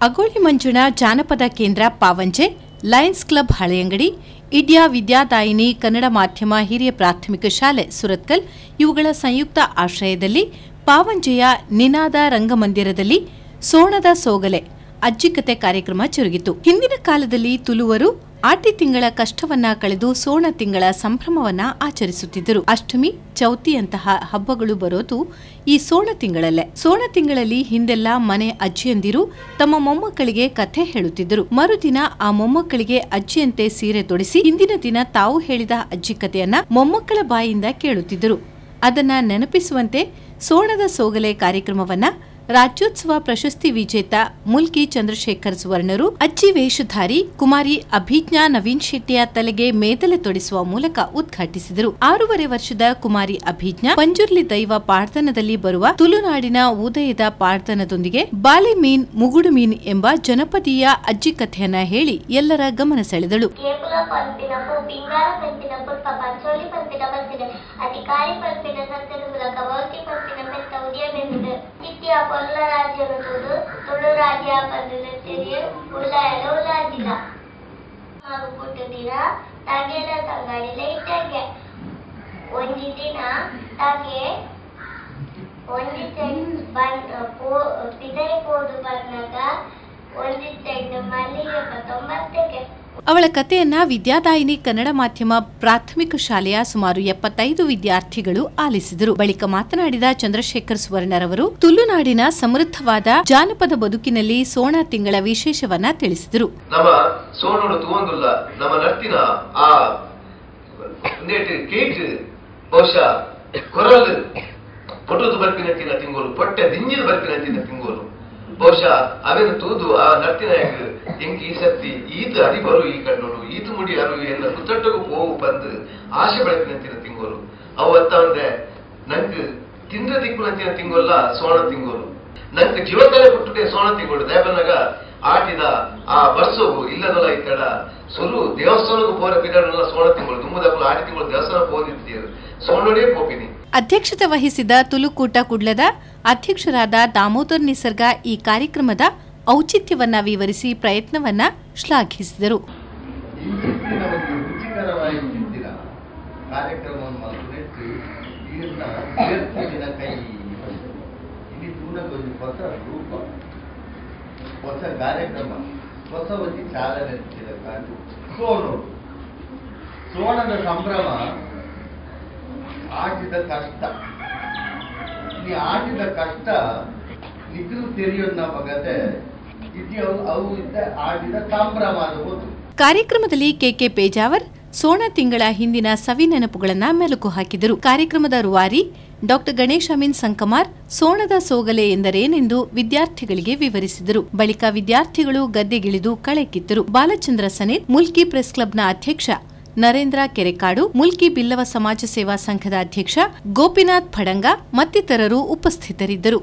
ಅಗೋಳಿ ಮಂಜುಣ ಜಾನಪದ ಕೇಂದ್ರ Pavanje, Lions club Haleyangadi, Idya Vidyadayini Kannada ಮಾಧ್ಯಮ ಹಿರಿಯ ಪ್ರಾಥಮಿಕ ಶಾಲೆ ಸುರತ್ಕಲ್ ಇವುಗಳ ಸಂಯುಕ್ತ ಆಶ್ರಯದಲ್ಲಿ ಪಾವಂಜೆಯ ನಿನಾದ ರಂಗಮಂದಿರದಲ್ಲಿ ಸೋಣದ ಸೋಗಲೆ ಅಜ್ಜಿಕತೆ ಕಾರ್ಯಕ್ರಮ ಜರುಗಿತು. ಹಿಂದಿನ ಕಾಲದಲ್ಲಿ ತುಲುವರು ಆಟಿ ತಿಂಗಳ ಕಷ್ಟವನ್ನ ಕಳೆದು ಸೋಣ ತಿಂಗಳ ಸಂಭ್ರಮವನ್ನ ಆಚರಿಸುತ್ತಿದ್ದರು. ಅಷ್ಟಮಿ, ಚೌತಿಯಂತಹ ಹಬ್ಬಗಳು ಬರೋದು ಈ ಸೋಣ ತಿಂಗಳಲ್ಲೇ. ಸೋಣ ತಿಂಗಳಲ್ಲಿ ಹಿಂದೆಲ್ಲ ಮನೆ ಅಜ್ಜಿಯಂದಿರು ತಮ್ಮ ಮೊಮ್ಮಕ್ಕಳಿಗೆ ಕಥೆ ಹೇಳುತ್ತಿದ್ದರು. ಮರುದಿನ ಆ ಮೊಮ್ಮಕ್ಕಳಿಗೆ ಅಜ್ಜಿಯಂತೆ ಸೀರೆ ತೊಡಿಸಿ ಹಿಂದಿನ ದಿನ ತಾವು ಹೇಳಿದ ಅಜ್ಜಿ ಕಥೆಯನ್ನ ಮೊಮ್ಮಕ್ಕಳ ಬಾಯಿಂದ ಕೇಳುತ್ತಿದ್ದರು. ಅದನ್ನ ನೆನಪಿಸುವಂತೆ ಸೋಣದ ಸೋಗಲೆ ಕಾರ್ಯಕ್ರಮವನ್ನ ರಾಜ್ಯೋತ್ಸವ ಪ್ರಶಸ್ತಿ ವಿಜೇತ ಮುಲ್ಕಿ ಚಂದ್ರಶೇಖರ್ ಸುವರ್ಣರು ಅಜ್ಜಿ ವೇಷಧಾರಿ ಕುಮಾರಿ ಅಭಿಜ್ಞಾ ನವೀನ್ ಶೆಟ್ಟಿಯ ತಲೆಗೆ ಮೇದಲೆ ತೊಡಿಸುವ ಮೂಲಕ ಉದ್ಘಾಟಿಸಿದರು. 6.5 ವರ್ಷದ ಕುಮಾರಿ ಅಭಿಜ್ಞಾ ಪಂಜುರ್ಲಿ ದೈವ ಪಾಡ್ದನದಲ್ಲಿ ಬರುವ ತುಳುನಾಡಿನ ಉದಯದ ಪಾಡ್ದನದೊಂದಿಗೆ ಬಾಲೆ ಮೀನ್ ಮುಗುಡು ಮೀನ್ ಎಂಬ ಜನಪದೀಯ ಅಜ್ಜಿ ಕಥೆಯನ್ನ ಹೇಳಿ ಎಲ್ಲರ ಗಮನ ಸೆಳೆದಳು. ಅವಳ ಕಥೆಯನ್ನ ವಿದ್ಯಾದಾಯಿನಿ ಕನ್ನಡ ಮಾಧ್ಯಮ ಪ್ರಾಥಮಿಕ ಶಾಲೆಯ ಸುಮಾರು 75 ವಿದ್ಯಾರ್ಥಿಗಳು ಆಲಿಸಿದರು. ಬಳಿಕ ಮಾತನಾಡಿದ ಚಂದ್ರಶೇಖರ್ ಸುವರ್ಣರವರು ತುಳುನಾಡಿನ ಸಮೃದ್ಧವಾದ ಜಾನಪದ ಬದುಕಿನಲ್ಲಿ ಸೋಣ ತಿಂಗಳ ವಿಶೇಷವನ್ನ ತಿಳಿಸಿದರು. ನಮ್ಮ ಸೋಣೋಡು ತೂವೊಂದುಲ್ಲ ನಮ್ಮ ನರ್ತಿನ ಆ ಬಹುಶಃ ಕೊರಲ್ ಪೊಟುದು ಬರ್ಪಿನಂತಿನ ತಿಂಗಳು, ಪೊಟ್ಟೆ ದಿಂಜಿದ ಬರ್ಪಿನಂತಿನ ತಿಂಗಳು, ಬಹುಶಃ ಅವೇನು ತೂದು ಆ ನರ್ತಿನ ಎಂಕ್ ಈ ಸತ್ತಿ ಈತ ಅರಿ ಬರು ಈ ಕಣ್ಣೋಡು ಈತು ಮುಡಿ ಅರು ಎನ್ನ ಕುತ್ತಟ್ಟಗೂ ಪೋವು ಬಂದು ಆಸೆ ಬೆಳಕಿನಂತಿನ ತಿಂಗೋಲು ಅವು ಅತ್ತಂದ್ರೆ ನಂಗೆ ತಿಂದ್ರ ದಿಕ್ಕುನಂತಿನ ತಿಂಗೋಲ್ಲ ಸೋಣ ತಿಂಗೋಲು, ನಂಗೆ ಜೀವತಲೆ ಹುಟ್ಟುತ್ತೆ ಸೋಣ ತಿಂಗೋಳು. ದಯಬನ್ನಾಗ ಆಟಿದ ಆ ಬರ್ಸೋಗು ಇಲ್ಲದಲ್ಲ ಈ ಕಡ ಸುರು ದೇವಸ್ಥಾನಕ್ಕೂ ಪೋರ ಪಿದಾಡಲ್ಲ ಸೋಣ ತಿಂಗಳು ತುಂಬದಕ್ಕೂ ಆಟಿ ತಿಂಗಳು ದೇವಸ್ಥಾನ ಹೋದಿದ್ದೀರು ಸೋಣೋಡೇ ಪೋಪಿನಿ. ಅಧ್ಯಕ್ಷತೆ ವಹಿಸಿದ ತುಲುಕೂಟ ಕುಡ್ಲದ ಅಧ್ಯಕ್ಷರಾದ ದಾಮೋದರ್ ನಿಸರ್ಗ ಈ ಕಾರ್ಯಕ್ರಮದ ಔಚಿತ್ಯವನ್ನ ವಿವರಿಸಿ ಪ್ರಯತ್ನವನ್ನ ಶ್ಲಾಘಿಸಿದರು. ಹೊಸ ಕಾರ್ಯಕ್ರಮ ಹೊಸ ಚಾಲನೆ ಸೋಣದ ಸಂಭ್ರಮ ಆಟಿದ ಕಷ್ಟ, ಈ ಆಟಿದ ಕಷ್ಟ ನಿಗ್ರು ತೆರೆಯೋದನ್ನ ಬಗದೆ ಇದು ಅವು ಇದ್ದ ಆಟಿದ ಸಂಭ್ರಮ ಆಗಬಹುದು. ಕಾರ್ಯಕ್ರಮದಲ್ಲಿ ಕೆಕೆ ಪೇಜಾವರ್ ಸೋಣ ತಿಂಗಳ ಹಿಂದಿನ ಸವಿ ನೆನಪುಗಳನ್ನು ಮೆಲುಕು ಹಾಕಿದರು. ಕಾರ್ಯಕ್ರಮದ ರೂವಾರಿ ಡಾಕ್ಟರ್ ಗಣೇಶ್ ಅಮೀನ್ ಸಂಕಮಾರ್ ಸೋಣದ ಸೋಗಲೆ ಎಂದರೇನೆಂದು ವಿದ್ಯಾರ್ಥಿಗಳಿಗೆ ವಿವರಿಸಿದರು. ಬಳಿಕ ವಿದ್ಯಾರ್ಥಿಗಳು ಗದ್ದೆಗಿಳಿದು ಕಳೆ ಕಿತ್ತರು. ಬಾಲಚಂದ್ರ ಸನಿಲ್, ಮುಲ್ಕಿ ಪ್ರೆಸ್ ಕ್ಲಬ್ನ ಅಧ್ಯಕ್ಷ ನರೇಂದ್ರ ಕೆರೆಕಾಡು, ಮುಲ್ಕಿ ಬಿಲ್ಲವ ಸಮಾಜ ಸೇವಾ ಸಂಘದ ಅಧ್ಯಕ್ಷ ಗೋಪಿನಾಥ್ ಫಡಂಗ ಮತ್ತಿತರರು ಉಪಸ್ಥಿತರಿದ್ದರು.